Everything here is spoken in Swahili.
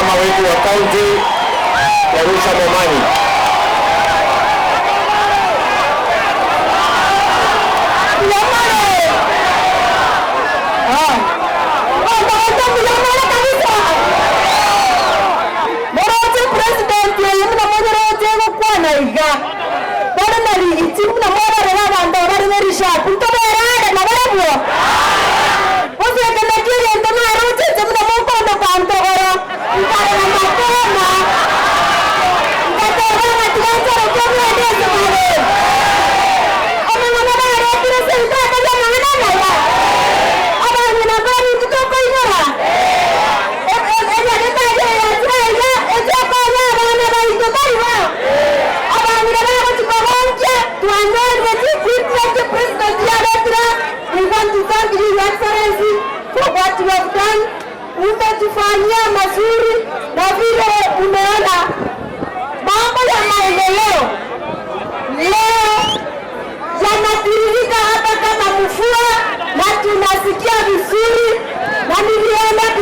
Mama wetu wa kaunti Jerusha Momanyi. Umetufanyia mazuri na vile umeona mambo ya maendeleo leo yanatiririka hapa kama mvua, na tunasikia vizuri, na niliona